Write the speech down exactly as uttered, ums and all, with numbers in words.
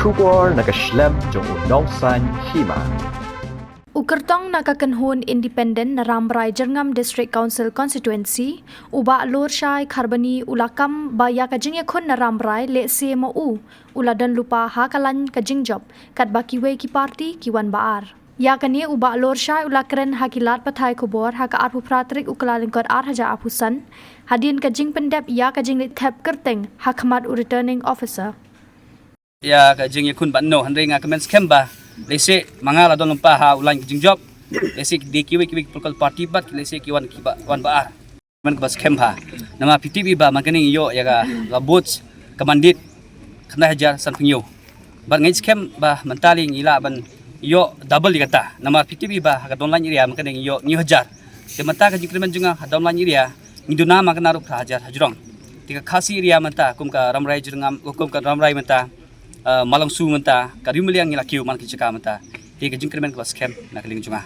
Khubor na ka shlem jong u Nongsaiñ Hima. U kyrtong na ka kynhun independent na Rambrai Jyrngam District Council Constituency, u Bah Lorshai Kharbani, u la kam ba ïa ka jingïakhun na Rambrai lehse ma u u la don lypa ha ka lain ka jingjop, katba kiwei ki parti ki wan ba ar. Ïa kane u Bah Lorshai u la kren ha ki lad pathai khubor ha ka arphew phra tarik u Kyllalyngkot ar hajar arphew san, hadien ka jingpyndep ïa ka jingleit thep kyrteng ha khmat u Returning Officer. Ïa ka jingïakhun bad no, hynrei nga kmen skhem ba lehse ma nga la don lypa ha u lain ka jingjop, lehse ki dei kiwei kiwei ki political party bad lehse ki wan ki ba, wan ba ar. Kmen kaba skhem bha. Namar phi tip hi ba mynta ka sngi ngi ïoh ïa ka, ka vote, ka mandate khyndai hajar sanphew hynñiew. Bad nga ngeit skhem ba mynta lei ngi lah ban ïoh double ïa kata. Namar phi tip hi ba ha ka Domlain area mynta ka sngi ngi ïoh hynñiew hajar. Te mynta ka jingkyrmen jong nga ha Domlain area ngi duna ma ka naru phra hajar hajrong. Te ka Khasi area mynta kum ka Rambrai Jyrngam, kum ka Rambrai mynta, eh, Malongsu mynta, ka Ri Maliang ngi la kiew man ki jaka mynta. Te ka jingkyrmen kaba skhem na ka liang jong nga.